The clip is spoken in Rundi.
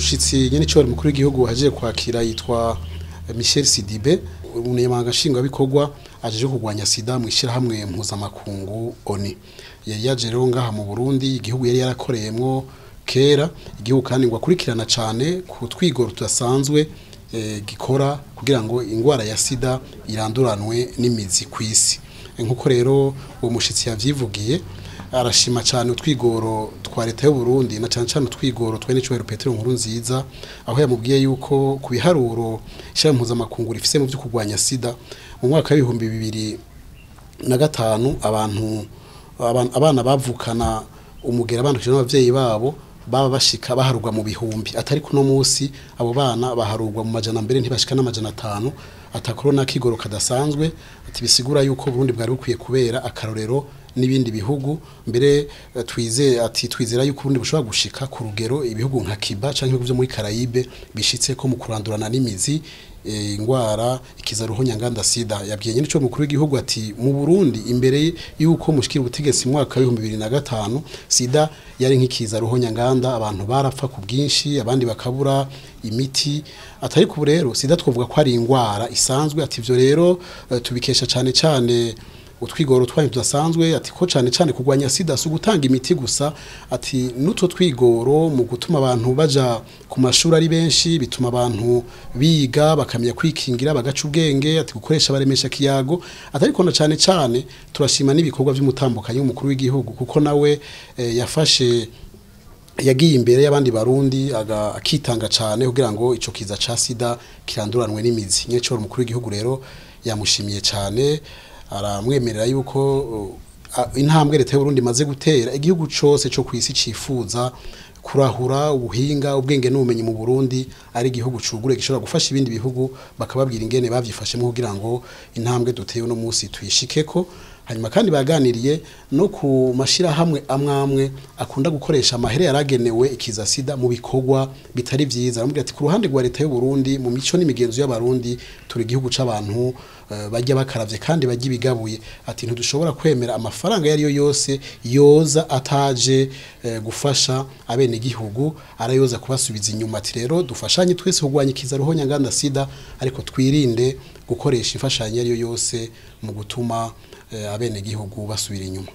Umushitsi nyene cyo mukuru w'igihugu haje kwakira yitwa Michel Sidibe, umunyamabanga nshingwabikorwa ajeje kurwanya sida mu ishyirahamwe mpuzamakungu ONU. Yari yaje rero ngaha mu Burundi, igihugu yari yarakoreyemwo kera, igihugu kandi ngo akurikirana cyane ku twigoro tudasanzwe gikora kugira ngo ingwara ya sida iranduranwe n'imizi ku isi. Nkuko rero uwo mushitsi yavyivugiye, arashima cyane utwigoro twa leta y'u Burundi na cyane cyane utwigoro twa Nyenicyubahiro Petero Nkurunziza, aho yamubwiye yuko ku biharuro ishyirahamwe mpuzamakungu rifise mu byo kurwanya sida mu mwaka w'2005 abantu abana bavukana umugera bandukije n'abavyeyi babo baba bashika baharurwa mu bihumbi, atari kuno munsi abo bana baharurwa mu majana mbere ntibashika n'amajana 5. Atakorona kigoro kadasanzwe, ati bisigura yuko Burundi bwari bukwiye kubera akarorero n'ibindi bihugu mbere. Twize ati twizera yuko Burundi bushobora gushika ku rugero ibihugu nka Cuba canke ibihugu vyo muri Caraïbe bishitse ko mu kurandurana n'imizi ingwara ikiza ruhonyanganda sida. Yabwiye nyene cyo mukuru w'igihugu ati mu Burundi imbere yuko mushikira ubutegetsi mu mwaka wa 2005 sida yari nk'ikiza ruhonyanganda, abantu barapfa ku bwinshi, abandi bakabura imiti, atari ku rero sida twovuga ko ari ingwara isanzwe. Ati ivyo rero tubikesha cane cane utwigoro twanyu tudasanzwe, ati ko cane cane kurwanya sida si ugutanga imiti gusa, ati n'utwo twigoro mu gutuma abantu baja ku mashuri ari benshi bituma abantu biga bakamenya kwikingira bagaca ubwenge, ati gukoresha baremesha kiyago, ati ariko na cane cane turashima n'ibikorwa vy'umutambukanyi w'umukuru w'igihugu, kuko nawe yafashe yagiye imbere y'abandi barundi akitanga cane kugira ngo ico kiza ca sida kiranduranwe n'imizi. Nyecoro umukuru w'igihugu rero yamushimiye cane, aramwemerera yuko intambwe leta y'u Burundi imaze gutera igihugu cose co kwisi cifuza kurahura ubuhinga ubwenge n'ubumenyi mu Burundi ari igihugu cugure gishobora gufasha ibindi bihugu bakababwira ingene bavyifashemo kugira ngo intambwe duteye uno munsi tuyishikeko. Hanyuma kandi baganiriye no ku mashirahamwe amwamwe akunda gukoresha amahere yaragenewe ikiza sida mu bikorwa bitari vyiza. Aramubwira ati ku ruhande rwa leta y'u Burundi mu mico n'imigenzo y'abarundi turi igihugu c'abantu bajya bakaravye kandi bajya ibigabuye, ati ntidushobora kwemera amafaranga yari yo yose yoza ataje gufasha abene gihugu arayoza kubasubiza inyuma. Ati rero dufashanye twese kurwanya ikiza ruhonyanganda sida, ariko twirinde gukoresha imfashanyo yari yo yose mu gutuma abene gihugu basubira inyuma.